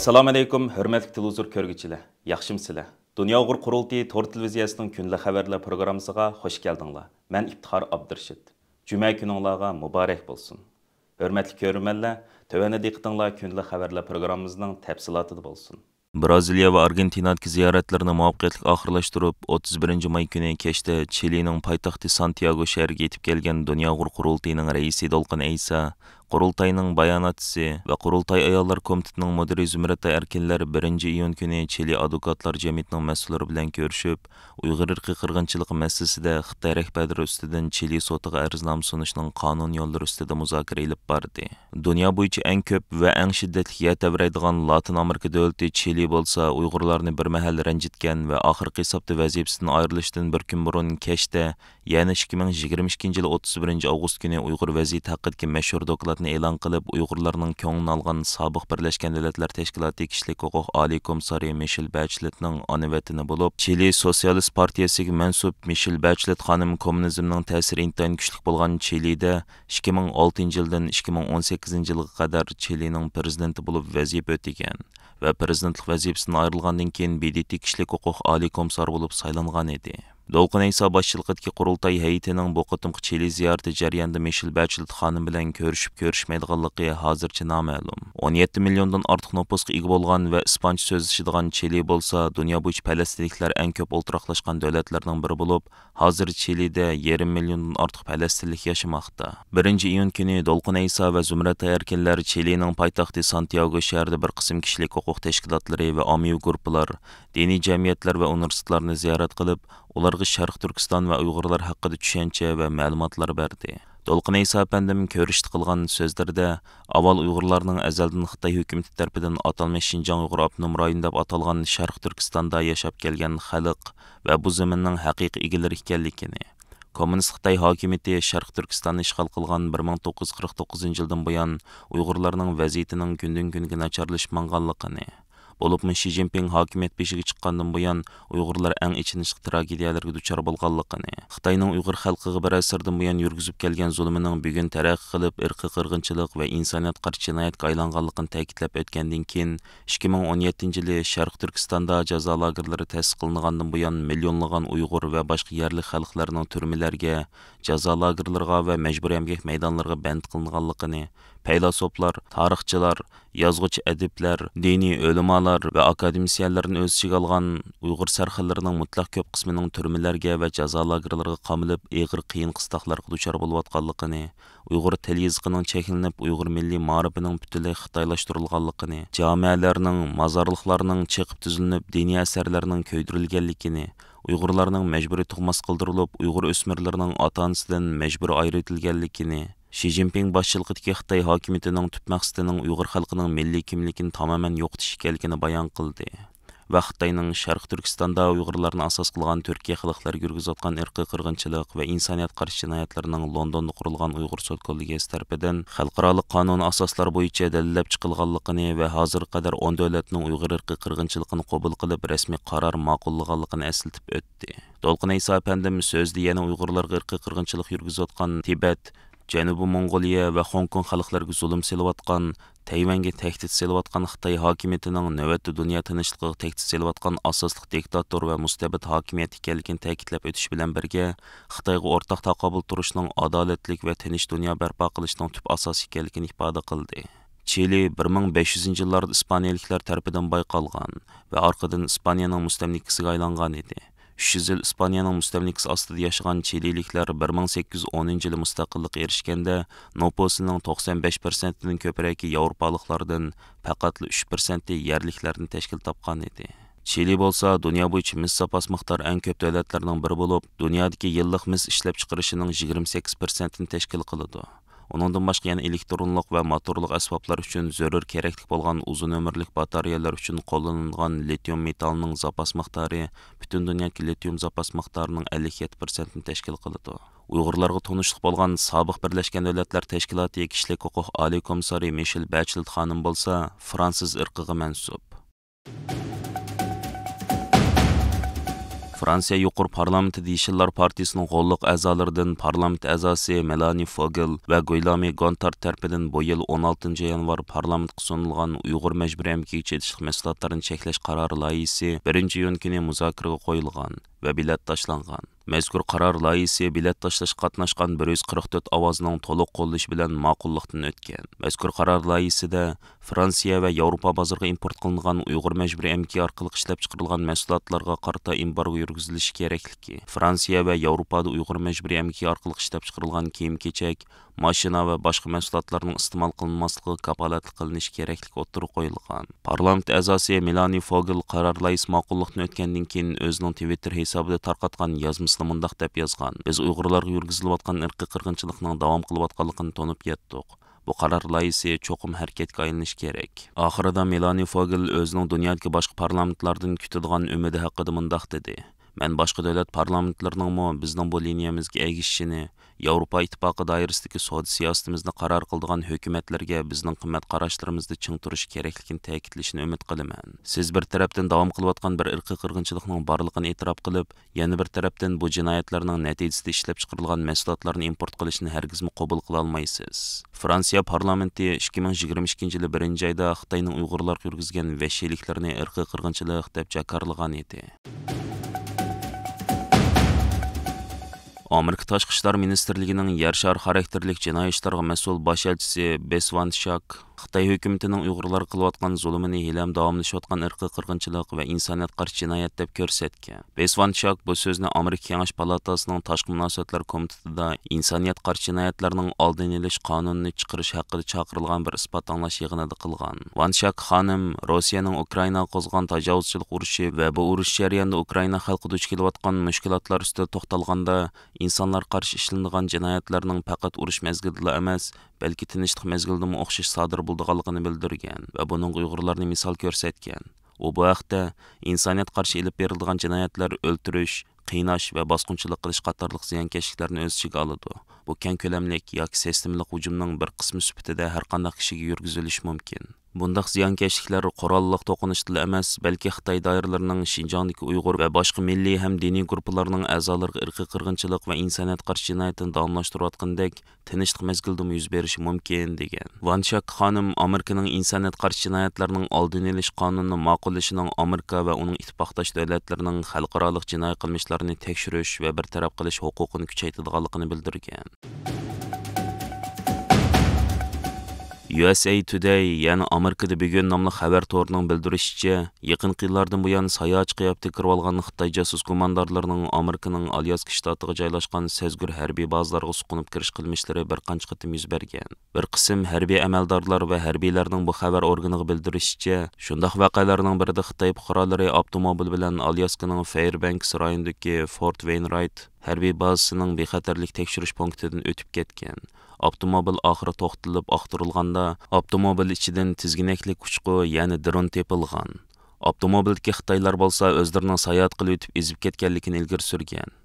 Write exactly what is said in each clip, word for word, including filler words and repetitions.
ئەسسالامۇئەلەيكۇم، ھۆرمەتلىك تېلېۋىزور كۆرگۈچىلەر، ياخشىمۇسىلەر؟ دۇنيا ئۇيغۇر قۇرۇلتىيى تور تېلېۋىزىيەسىنىڭ كۈندىلىك خەۋەرلەر پروگراممىسىغا خۇش كەلدىڭلار. مەن ئىپتىخار ئابدۇرېشىت. جۈمە كۈنۈڭلارغا مۇبارەك بولسۇن. ھۆرمەتلىك كۆرۈرمەنلەر، تۆۋەندە دىققىتىڭلار كۈندىلىك خەۋەرلەر پروگراممىمىزنىڭ تەپسىلاتىدا بولسۇن. بىرازىلىيە ۋە ئارگېنتىنادىكى زىيارەتلىرىنى مۇۋەپپەقىيەتلىك ئاخىرلاشتۇرۇپ، ئوتتۇز بىرىنچى ماي كۈنى كەچتە چىلىنىڭ پايتەختى سانتىياگو شەھىرىگە يېتىپ كەلگەن دۇنيا ئۇيغۇر قۇرۇلتىيىنىڭ رەئىسى دولقۇن ئەيسا، قۇرۇلتاينىڭ باياناتچىسى ۋە قۇرۇلتاي ئاياللار كومىتېتىنىڭ مۇدىرى زۇمرەت ئەركىنلەر بىرىنچى ئىيۇن كۈنى چىلى ئادۋوكاتلار جەمئىيىتىنىڭ مەسئۇللىرى بىلەن كۆرۈشۈپ، ئۇيغۇر ئىرقىي قىرغىنچىلىقى مەسىلىسىدە خىتاي رەھبەرلىرى ئۈستىدىن چىلى سوتىغا ئەرزنامە سۇنۇشنىڭ قانۇن يوللىرى ئۈستىدە مۇزاكىرە ئېلىپ باردى. دۇنيا بويىچە ئەڭ كۆپ ۋە ئەڭ شىددەتلىك يەر تەۋرەيدىغان لاتىن ئامېرىكا دۆلىتى چىلى بولسا ئۇيغۇرلارنى بىر مەھەل رەنجىتكەن ۋە ئاخىرقى ھېسابتا ۋەزىپىسىدىن ئايرىلىشتىن بىر كۈن بۇرۇن كەچتە، يەنى ئىككى مىڭ يىگىرمە ئىككىنچى يىلى ئوتتۇز بىرىنچى ئاۋغۇست كۈنى ئۇيغۇر ۋەزىيىتى ھەققىدىكى مەشھۇر دوكلاتنى ئېلان قىلىپ، ئۇيغۇرلارنىڭ كۆڭلىنى ئالغان سابىق بىرلەشكەن دۆلەتلەر تەشكىلاتى كىشىلىك ھوقۇق ئالىي كومىسسارى مىشېل بەچلېتنىڭ ئانا ۋەتىنى بولۇپ، چىلى سوتسىيالىست پارتىيەسىگە مەنسۇپ مىشېل بەچلېت خانىم كوممۇنىزمنىڭ تەسىرى ئىنتايىن كۈچلۈك بولغان چىلىدە ئىككى مىڭ ئالتىنچى يىلدىن ئىككى مىڭ ئون سەككىزىنچى يىلغا قەدەر چىلىنىڭ پىرېزىدېنتى بولۇپ ۋەزىپە ئۆتىگەن ۋە پىرېزىدېنتلىق ۋەزىپىسىدىن ئايرىلغاندىن كېيىن، ب د ت كىشىلىك ھوقۇق ئالىي كومىسسارى بولۇپ سايلانغان ئىدى. دولقۇن ئەيسا باشچىلىقىدىكى قۇرۇلتاي ھەيئىتىنىڭ بۇ قېتىمقى چىلى زىيارىتى جەريانىدا مىشېل بەچلېت خانىم بىلەن كۆرۈشۈپ كۆرۈشمەيدىغانلىقى ھازىرچە نامەلۇم. ئون يەتتە مىليوندىن ئارتۇق نوپۇسقا ئىگە بولغان ۋە ئىسپانچە سۆزلىشىدىغان چىلى بولسا، دۇنيا بويىچە پەلەستىنلىكلەر ئەڭ كۆپ ئولتۇراقلاشقان دۆلەتلەرنىڭ بىرى بولۇپ، ھازىر چىلىدە يېرىم مىليوندىن ئارتۇق پەلەستىنلىك ياشىماقتا. بىرىنچى ئىيۇن كۈنى دولقۇن ئەيسا ۋە زۇمرەت ئەركىنلەر چىلىنىڭ پايتەختى سانتىياگو شەھىرىدە بىر قىسىم كىشىلىك ھوقۇق تەشكىلاتلىرى ۋە ئاممىۋى گۇرۇپپىلار، دىنىي جەمئىيەتلەر ۋە ئۇنىۋېرسىتېتلارنى زىيارەت قىلىپ، ئۇلارغا شەرقىي تۈركىستان ۋە ئۇيغۇرلار ھەققىدە چۈشەنچە ۋە مەلۇماتلار بەردى. دولقۇن ئەيسا ئەپەندىم كۆرۈشتە قىلغان سۆزلىرىدە، ئاۋۋال ئۇيغۇرلارنىڭ ئەزەلدىن خىتاي ھۆكۈمىتى تەرىپىدىن ئاتالمىش شىنجاڭ ئۇيغۇر ئاپتونوم رايونى دەپ ئاتالغان شەرقىي تۈركىستاندا ياشاپ كەلگەن خەلق ۋە بۇ زېمىننىڭ ھەقىقىي ئىگىلىرى ئىكەنلىكىنى، كوممۇنىست خىتاي ھاكىمىيىتى شەرقىي تۈركىستاننى ئىشغال قىلغان بىر مىڭ توققۇز يۈز قىرىق توققۇزىنچى يىلدىن بۇيان ئۇيغۇرلارنىڭ ۋەزىيىتىنىڭ كۈندىن-كۈنگە ناچارلىشىپ ماڭغانلىقىنى، بولۇپمۇ شى جىنپىڭ ھاكىمىيەت بېشىغا چىققاندىن بۇيان ئۇيغۇرلار ئەڭ ئېچىنىشلىق تراگېدىيەلەرگە دۇچار بولغانلىقىنى، خىتاينىڭ ئۇيغۇر خەلقىگە بىر ئەسىردىن بۇيان يۈرگۈزۈپ كەلگەن زۇلمىنىڭ بۈگۈن تەرەققىي قىلىپ، ئىرقىي قىرغىنچىلىق ۋە ئىنسانىيەتكە قارشى جىنايەتكە ئايلانغانلىقىنى تەكىتلەپ ئۆتكەندىن كېيىن، ئىككى مىڭ ئون يەتتىنچى يىلى شەرقىي تۈركىستاندا جازا لاگېرلىرى تەسىس قىلىنغاندىن بۇيان، مىليونلىغان ئۇيغۇر ۋە باشقا يەرلىك خەلقلەرنىڭ تۈرمىلەرگە، جازا لاگېرلىرىغا ۋە مەجبۇرىي ئەمگەك مەيدانلىرىغا بەند قىلىنغانلىقىنى، پەيلاسوپلار، تارىخچىلار، يازغۇچى ئەدىبلەر، دىنىي ئۆلىمالار ۋە ئاكادېمىسىيەنلەرنى ئۆز ئىچىگە ئالغان ئۇيغۇر سەرخىللىرىنىڭ مۇتلەق كۆپ قىسمىنىڭ تۈرمىلەرگە ۋە جازا لاگېرلىرىغا قامىلىپ، ئېغىر قىيىن قىستاقلارغا دۇچار بولۇۋاتقانلىقىنى، ئۇيغۇر تىل يېزىقىنىڭ چەكلىنىپ، ئۇيغۇر مىللىي مائارىپىنىڭ پۈتۈنلەي خىتايلاشتۇرۇلغانلىقىنى، جامەلەرنىڭ، مازارلىقلارنىڭ چېقىپ تۈزۈلۈپ، دىنىي ئەسەرلەرنىڭ كۆيدۈرۈلگەنلىكىنى، ئۇيغۇرلارنىڭ مەجبۇرىي تۇغماس قىلدۇرۇلۇپ، ئۇيغۇر ئۆسمۈرلىرىنىڭ ئاتا-ئانىسىدىن مەجبۇرىي ئايرىۋېتىلگەنلىكىنى، شى جىنپىڭ باشچىلىقىدىكى خىتاي ھاكىمىيىتىنىڭ تۈپ مەقسىتىنىڭ ئۇيغۇر خەلقىنىڭ مىللىي كىملىكىنى تامامەن يوقىتىش ئىكەنلىكىنى بايان قىلدى ۋە خىتاينىڭ شەرقىي تۈركىستاندا ئۇيغۇرلارنى ئاساس قىلغان تۈركىي خەلقلەرگە يۈرگۈزۈۋاتقان ئىرقىي قىرغىنچىلىق ۋە ئىنسانىيەتكە قارشى جىنايەتلىرىنىڭ لوندوندا قۇرۇلغان ئۇيغۇر سوت كوللېگىيەسى تەرىپىدىن خەلقئارالىق قانۇنىي ئاساسلار بويىچە دەلىللەپ چىقىلغانلىقىنى ۋە ھازىرغا قەدەر ئون دۆلەتنىڭ ئۇيغۇر ئىرقىي قىرغىنچىلىقىنى قوبۇل قىلىپ، رەسمىي قارار ماقۇللىغانلىقىنى ئەسلىتىپ ئۆتتى. دولقۇن ئەيسا ئەپەندىم سۆزىدە يەنە ئۇيغۇرلارغا ئىرقىي قىرغىنچىلىق يۈرگۈزۈۋاتقان تىبەت، جەنۇبىي موڭغۇلىيە ۋە خوڭكوڭ خەلقلىرىگە زۇلۇم سېلىۋاتقان، تەيۋەنگە تەھدىت سېلىۋاتقان خىتاي ھاكىمىيىتىنىڭ نۆۋەتتە دۇنيا تىنچلىقىغا تەھدىت سېلىۋاتقان ئاساسلىق دىكتاتور ۋە مۇستەبىت ھاكىمىيەت ئىكەنلىكىنى تەكىتلەپ ئۆتۈش بىلەن بىرگە، خىتايغا ئورتاق تاقابىل تۇرۇشنىڭ ئادالەتلىك ۋە تىنچ دۇنيا بەرپا قىلىشنىڭ تۈپ ئاساسى ئىكەنلىكىنى ئىپادە قىلدى. چىلى بىر مىڭ بەش يۈزىنچى يىللاردا ئىسپانىيەلىكلەر تەرىپىدىن بايقالغان ۋە ئارقىدىن ئىسپانىيەنىڭ مۇستەملىكىسىگە ئايلانغان ئىدى. ئۈچ يۈز يىل ئىسپانىيەنىڭ مۇستەملىكىسى ئاستىدا ياشىغان چىلىلىكلەر بىر مىڭ سەككىز يۈز ئونىنچى يىلى مۇستەقىللىققا ئېرىشكەندە، نوپۇسىنىڭ توقسان بەش پىرسەنتىدىن كۆپرەكى ياۋروپالىقلاردىن، پەقەتلا ئۈچ پىرسەنتى يەرلىكلەردىن تەشكىل تاپقان ئىدى. چىلى بولسا دۇنيا بويىچە مىس زاپاس مىقدارى ئەڭ كۆپ دۆلەتلەرنىڭ بىرى بولۇپ، دۇنيادىكى يىللىق مىس ئىشلەپچىقىرىشىنىڭ يىگىرمە سەككىز پىرسەنتىنى تەشكىل قىلىدۇ. ئۇنىڭدىن باشقا يەنە ئېلېكترونلۇق ۋە موتورلۇق ئەسۋابلار ئۈچۈن زۆرۈر كېرەكلىك بولغان ئۇزۇن ئۆمۈرلۈك باتارېيەلەر ئۈچۈن قوللىنىلىدىغان لىتىيۇم مېتالىنىڭ زاپاس مىقدارى پۈتۈن دۇنيادىكى لىتىيۇم زاپاس مىقدارىنىڭ ئەللىك يەتتە پىرسەنتىنى تەشكىل قىلىدۇ. ئۇيغۇرلارغا تونۇشلۇق بولغان سابىق بىرلەشكەن دۆلەتلەر تەشكىلاتى كىشىلىك ھوقۇق ئالىي كومىسسارى مىشېل بەچلېت خانىم بولسا فرانسىز ئىرقىغا مەنسۇپ. فرانسىيە يۇقىرى پارلامېنتىدا يېشىللار پارتىيىسىنىڭ غوللۇق ئەزالىرىدىن پارلامېنت ئەزاسى مېلانى فوگېل ۋە گۇيلامى گونتارد تەرىپىدىن بۇ يىل ئون ئالتىنچى يانۋار پارلامېنتقا سۇنۇلغان ئۇيغۇر مەجبۇرىي ئەمگىكىگە چېتىشلىق مەھسۇلاتلارنى چەكلەش قارار لايىھىسى بىرىنچى ئىيۇن كۈنى مۇزاكىرىگە قويۇلغان ۋە بېلەت تاشلانغان. مەزكۇر قارار لايىھىسى بېلەت تاشلاشقا قاتناشقان بىر يۈز قىرىق تۆت ئاۋازنىڭ تولۇق قوللىشى بىلەن ماقۇللۇقتىن ئۆتكەن. مەزكۇر قارار لايىھىسىدە فرانسىيە ۋە ياۋروپا بازىرىغا ئىمپورت قىلىنغان ئۇيغۇر مەجبۇرىي ئەمگىكى ئارقىلىق ئىشلەپچىقىرىلغان مەھسۇلاتلارغا قارىتا ئېمبارگو يۈرگۈزۈلۈشى كېرەكلىكى، فرانسىيە ۋە ياۋروپادا ئۇيغۇر مەجبۇرىي ئەمگىكى ئارقىلىق ئىشلەپچىقىرىلغان كىيىم-كېچەك، ماشىنا ۋە باشقا مەھسۇلاتلارنىڭ ئىستېمال قىلىنماسلىقىغا كاپالەتلىك قىلىنىشى كېرەكلىكى ئوتتۇرىغا قويۇلغان. پارلامېنت ئەزاسى مېلانى فوگېل قارار لايىھىسى ماقۇللۇقتىن ئۆتكەندىن كېيىن ئۆزىنىڭ تىۋىتتېر ھېسابىدا تارقاتقان يازمىسىدا مۇنداق دەپ يازغان: «بىز ئۇيغۇرلارغا يۈرگۈزۈلۈۋاتقان ئىرقىي قىرغىنچىلىقنىڭ داۋام قىلىۋاتقانلىقىنى تونۇپ يەتتۇق. بۇ قارار لايىھىسى چوقۇم ھەرىكەتكە ئايلىنىشى كېرەك.» ئاخىرىدا مېلانى فوگېل ئۆزىنىڭ دۇنيادىكى باشقا پارلامېنتلاردىن كۈتىدىغان ئۈمىدى ھەققىدە مۇنداق دېدى: «مەن باشقا دۆلەت پارلامېنتلىرىنىڭمۇ بىزنىڭ بۇ لىنىيەمىزگە ئەگىشىشىنى، ياۋروپا ئىتتىپاقى دائىرىسىدىكى سودا سىياسىتىمىزنى قارار قىلىدىغان ھۆكۈمەتلەرگە بىزنىڭ قىممەت قاراشلىرىمىزدا چىڭ تۇرۇشى كېرەكلىكىنى تەكىتلىشىنى ئۈمىد قىلىمەن. سىز بىر تەرەپتىن داۋام قىلىۋاتقان بىر ئىرقىي قىرغىنچىلىقنىڭ بارلىقىنى ئېتىراپ قىلىپ، يەنە بىر تەرەپتىن بۇ جىنايەتلەرنىڭ نەتىجىسىدە ئىشلەپچىقىرىلغان مەھسۇلاتلارنى ئىمپورت قىلىشنى ھەرگىزمۇ قوبۇل قىلالمايسىز.» فرانسىيە پارلامېنتى ئىككى مىڭ يىگىرمە ئىككىنچى يىلى بىرىنچى ئايدا خىتاينىڭ ئۇيغۇرلارغا يۈرگۈزگەن ۋەھشىيلىكلىرىنى ئىرقىي قىرغىنچىلىق دەپ جاكارلىغان ئىدى. ئامېرىكا تاشقى ئىشلار مىنىستىرلىكىنىڭ يەر شارى خاراكتېرلىك جىنايى ئىشلارغا مەسئۇل باش ئەلچىسى بېس ۋان شاك خىتاي ھۆكۈمىتىنىڭ ئۇيغۇرلارغا قىلىۋاتقان زۇلۇمىنى ھېلىھەم داۋاملىشىۋاتقان ئىرقىي قىرغىنچىلىق ۋە ئىنسانىيەتكە قارشى جىنايەت دەپ كۆرسەتكەن. بېس ۋان شاك بۇ سۆزنى ئامېرىكا كېڭەش پالاتاسىنىڭ تاشقى مۇناسىۋەتلەر كومىتېتىدا ئىنسانىيەتكە قارشى جىنايەتلەرنىڭ ئالدىنى ئېلىش قانۇنىنى چىقىرىش ھەققىدە چاقىرىلغان بىر ئىسپات ئاڭلاش يىغىنىدا قىلغان. ۋان شاك خانىم روسىيەنىڭ ئۇكرائىناغا قوزغىغان تاجاۋۇزچىلىق ئۇرۇشى ۋە بۇ ئۇرۇش جەريانىدا ئۇكرائىنا خەلقى دۇچ كېلىۋاتقان مۈشكۈلاتلار ئۈستىدە توختالغاندا، ئىنسانلارغا قارشى ئىشلىنىدىغان جىنايەتلەرنىڭ پەقەت ئۇرۇش مەزگىلىدىلا ئەمەس، بەلكى تىنچلىق مەزگىلىدىمۇ ئوخشاش سادىر بولىدىغانلىقىنى بىلدۈرگەن ۋە بۇنىڭغا ئۇيغۇرلارنى مىسال كۆرسەتكەن. ئۇ بۇ ھەقتە، ئىنسانىيەتكە قارشى ئېلىپ بېرىلىدىغان جىنايەتلەر ئۆلتۈرۈش، قىيناش ۋە باسقۇنچىلىق قىلىش قاتارلىق زىيانكەشلىكلەرنى ئۆز ئىچىگە ئالىدۇ. بۇ كەڭ كۆلەملىك ياكى سىستېمىلىق ھۇجۇمنىڭ بىر قىسمى سۈپىتىدە ھەرقانداق كىشىگە يۈرگۈزۈلۈشى مۇمكىن. بۇنداق زىيانكەشلىكلەر قوراللىق توقۇنۇشتىلا ئەمەس، بەلكى خىتاي دائىرىلىرىنىڭ شىنجاڭدىكى ئۇيغۇر ۋە باشقا مىللىي ھەم دىنىي گۇرۇپپىلارنىڭ ئەزالىرىغا ئىرقىي قىرغىنچىلىق ۋە ئىنسانىيەتكە قارشى جىنايەتنى داۋاملاشتۇرۇۋاتقىنىدەك تىنچلىق مەزگىلىدىمۇ يۈز بېرىشى مۇمكىن، دېگەن. ۋان شاك خانىم ئامېرىكىنىڭ ئىنسانىيەتكە قارشى جىنايەتلەرنىڭ ئالدىنى ئېلىش قانۇنىنى ماقۇللىشىنىڭ ئامېرىكا ۋە ئۇنىڭ ئىتتىپاقداش دۆلەتلىرىنىڭ خەلقئارالىق جىنايى قىلمىشلارنى تەكشۈرۈش ۋە بىر تەرەپ قىلىش ھوقۇقىنى كۈچەيتىدىغانلىقىنى بىلدۈرگەن. يۇ ئېس ئېي تۇدەي، يەنى ئامېرىكىدا بۈگۈن ناملىق خەۋەر تورىنىڭ بىلدۈرۈشىچە، يېقىنقى يىللاردىن بۇيان ساياھەتچى قىياپىتىگە كىرىۋالغان خىتاي جاسۇس گۇماندارلىرىنىڭ ئامېرىكىنىڭ ئالياسكا شتاتىغا جايلاشقان سەزگۈر ھەربىي بازىلارغا سوقۇنۇپ كىرىش قىلمىشلىرى بىر قانچە قېتىم يۈز بەرگەن. بىر قىسىم ھەربىي ئەمەلدارلار ۋە ھەربىيلەرنىڭ بۇ خەۋەر ئورگىنىغا بىلدۈرۈشىچە، شۇنداق ۋەقەلەرنىڭ بىرىدە خىتاي پۇقرالىرى ئاپتوموبىل بىلەن ئالياسكىنىڭ فېيربەنكس رايونىدىكى فورت ۋېينرايت ھەربىي بازىسىنىڭ بىخەتەرلىك تەكشۈرۈش پونكىتىدىن ئۆتۈپ كەتكەن. ئاپتوموبىل ئاخىرى توختىتىلىپ ئاختۇرۇلغاندا، ئاپتوموبىل ئىچىدىن تىزگىنەكلىك ئۇچقۇ، يەنى درون تېپىلغان. ئاپتوموبىلدىكى خىتايلار بولسا ئۆزلىرىنىڭ ساياھەت قىلىۋېتىپ ئېزىپ كەتكەنلىكىنى ئىلگىرى سۈرگەن.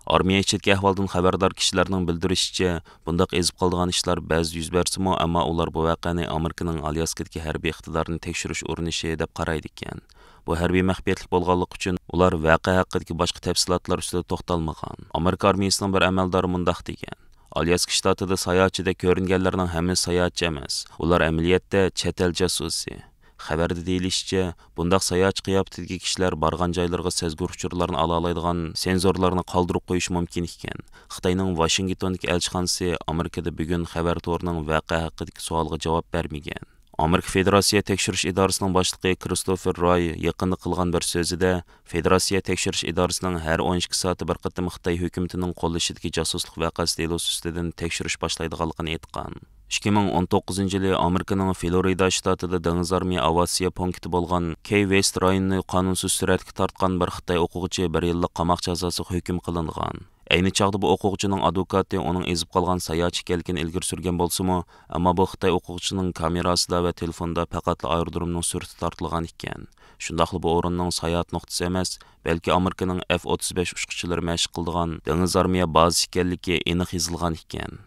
ئارمىيە ئىچىدىكى ئەھۋالدىن خەۋەردار كىشىلەرنىڭ بىلدۈرۈشىچە، بۇنداق ئېزىپ قالىدىغان ئىشلار بەزىدە يۈز بەرسىمۇ، ئەمما ئۇلار بۇ ۋەقەنى ئامېرىكىنىڭ ئالياسكىدىكى ھەربىي ئىقتىدارىنى تەكشۈرۈش ئۇرۇنۇشى دەپ قارايدىكەن. بۇ ھەربىي مەخپىيەتلىك بولغانلىقى ئۈچۈن، ئۇلار ۋەقە ھەققىدىكى باشقا تەپسىلاتلار ئۈستىدە توختالمىغان. ئامېرىكا ئارمىيىسىنىڭ بىر ئەمەلدارى مۇنداق دېگەن: ئالياسكا شتاتىدا ساياھەتچى دەپ كۆرۈنگەنلەرنىڭ ھەممىسى ساياھەتچى ئەمەس، ئۇلار ئەمەلىيەتتە چەت ئەل جاسۇسى. خەۋەردە دېيىلىشىچە، بۇنداق ساياھەتچى قىياپىتىدىكى كىشىلەر بارغان جايلىرىغا سەزگۈر ئۇچۇرلارنى ئالالايدىغان سېنزورلارنى قالدۇرۇپ قويۇشى مۇمكىن ئىكەن. خىتاينىڭ ۋاشىنگتوندىكى ئەلچىخانىسى ئامېرىكىدا بۈگۈن خەۋەر تورىنىڭ ۋەقە ھەققىدىكى سوئالىغا جاۋاب بەرمىگەن. ئامېرىكا فېدېراتسىيە تەكشۈرۈش ئىدارىسىنىڭ باشلىقى كىرىستوفېر راي يېقىندا قىلغان بىر سۆزىدە، فېدېراتسىيە تەكشۈرۈش ئىدارىسىنىڭ ھەر ئون ئىككى سائەتتە بىر قېتىم خىتاي ھۆكۈمىتىنىڭ قوللىشىدىكى جاسۇسلۇق ۋەقەسى دېلوسى ئۈستىدىن تەكشۈرۈش باشلايدىغانلىقىنى ئېيتقان. ئىككى مىڭ ئون توققۇزىنچى يىلى ئامېرىكىنىڭ فلورىدا شتاتىدا دېڭىز ئارمىيە ئاۋىئاتسىيە پونكىتى بولغان كەي ۋېست رايونىنى قانۇنسىز سۈرئەتكە تارتقان بىر خىتاي ئوقۇغۇچى بىر يىللىق قاماق جازاسىغا ھۆكۈم قىلىنغان. ئەينى چاغدا بۇ ئوقۇغۇچىنىڭ ئادۋوكاتى ئۇنىڭ ئېزىپ قالغان ساياھەتچى ئىكەنلىكىنى ئىلگىرى سۈرگەن بولسىمۇ، ئەمما بۇ خىتاي ئوقۇغۇچىنىڭ كامېراسىدا ۋە تېلېفوندا پەقەتلا ئايرودرومنىڭ سۈرىتى تارتىلغان ئىكەن. شۇنداقلا بۇ ئورۇننىڭ ساياھەت نۇقتىسى ئەمەس، بەلكى ئامېرىكىنىڭ ئېف ئوتتۇز بەش ئۇچقۇچىلىرى مەشىق قىلىدىغان دېڭىز ئارمىيە بازىسى ئىكەنلىكى ئېنىق يېزىلغان ئىكەن.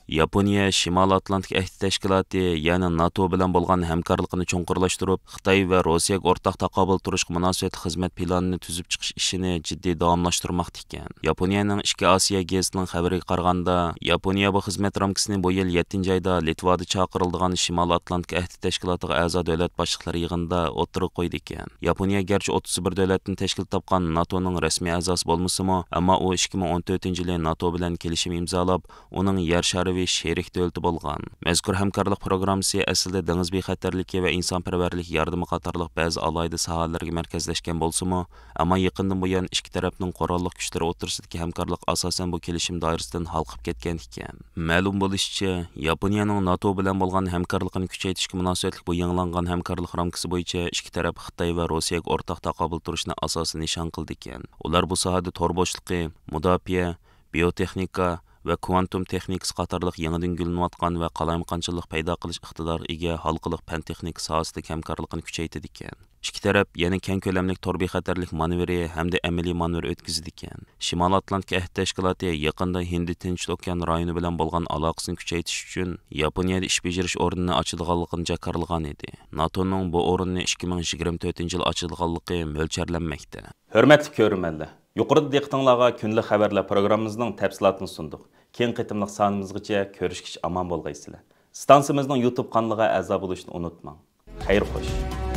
ياپونىيە شىمالىي ئاتلانتىك ئەھدى تەشكىلاتى، يەنى ناتو بىلەن بولغان ھەمكارلىقىنى چوڭقۇرلاشتۇرۇپ، خىتاي ۋە روسىيەگە ئورتاق تاقابىل تۇرۇشقا مۇناسىۋەتلىك خىزمەت پىلانىنى تۈزۈپ چىقىش ئىشىنى جىددىي داۋاملاشتۇرماقتا ئىكەن. ياپونىيەنىڭ ئىچكى ئاسىيا گېزىتىنىڭ خەۋىرىگە قارىغاندا، ياپونىيە بۇ خىزمەت رامكىسىنى بۇ يىل يەتتىنچى ئايدا لىتۋادا چاقىرىلىدىغان شىمالىي ئاتلانتىك ئەھدى تەشكىلاتىغا ئەزا دۆلەت باشلىقلىرى يىغىنىدا ئوتتۇرىغا قويىدىكەن. ياپونىيە گەرچە ئوتتۇز بىر دۆلەتتىن تەشكىل تاپقان ناتونىڭ رەسمىي ئەزاسى بولمىسىمۇ، ئەمما ئۇ ئىككى مىڭ ئون تۆتىنچى يىلى ناتو بىلەن كېلىشىم ئىمزالاپ، ئۇنىڭ يەر شارى شېرىك دۆلىتى بولغان. مەزكۇر ھەمكارلىق پروگراممىسى ئەسلىدە دېڭىز بىخەتەرلىكى ۋە ئىنسانپەرۋەرلىك ياردىمى قاتارلىق بەزى ئالاھىدە ساھەلەرگە مەركەزلەشكەن بولسىمۇ، ئەمما يېقىندىن بۇيان ئىككى تەرەپنىڭ قوراللىق كۈچلىرى ئوتتۇرىسىدىكى ھەمكارلىق ئاساسەن بۇ كېلىشىم دائىرىسىدىن ھالقىپ كەتكەن ئىكەن. مەلۇم بولۇشىچە، ياپونىيەنىڭ ناتو بىلەن بولغان ھەمكارلىقىنى كۈچەيتىشكە مۇناسىۋەتلىك بۇ يېڭىلانغان ھەمكارلىق رامكىسى بويىچە ئىككى تەرەپ خىتاي ۋە روسىيەگە ئورتاق تاقابىل تۇرۇشنى ئاساسىي نىشان قىلىدىكەن. ئۇلار بۇ ساھەدە تور بوشلۇقى، مۇداپىئە، بىيوتېخنىكا ۋە كۋانتۇم تېخنىكىسى قاتارلىق يېڭىدىن گۈللىنىۋاتقان ۋە قالايمىقانچىلىق پەيدا قىلىش ئىقتىدارىغا ئىگە ھالقىلىق پەن تېخنىكا ساھەسىدىكى ھەمكارلىقىنى كۈچەيتىدىكەن. ئىككى تەرەپ يەنە كەڭ كۆلەملىك تور بىخەتەرلىك مانېۋىرى ھەمدە ئەمەلىي مانېۋىر ئۆتكۈزىدىكەن. شىمالىي ئاتلانتىك ئەھدى تەشكىلاتى يېقىندا ھىندى تىنچ ئوكيان رايونى بىلەن بولغان ئالاقىسىنى كۈچەيتىش ئۈچۈن ياپونىيەدە ئىش بېجىرىش ئورنىنى ئاچىدىغانلىقىنى جاكارلىغان ئىدى. ناتونىڭ بۇ ئورۇننى ئىككى مىڭ يىگىرمە تۆتىنچى يىلى ئاچىدىغانلىقى مۆلچەرلەنمەكتە. ھۆرمەتلىك كۆرۈرمەنلەر، يۇقىرىدا دىققىتىڭلارغا كۈندىلىك خەۋەرلەر پروگراممىمىزنىڭ تەپسىلاتىنى سۇندۇق. كېيىنكى قېتىملىق سانىمىزغىچە كۆرۈشكىچە ئامان بولغايسىلەر. ئىستانسىمىزنىڭ يۇتۇب قانىلىغا ئەزا بولۇشنى ئۇنتۇماڭ. خەير خوش.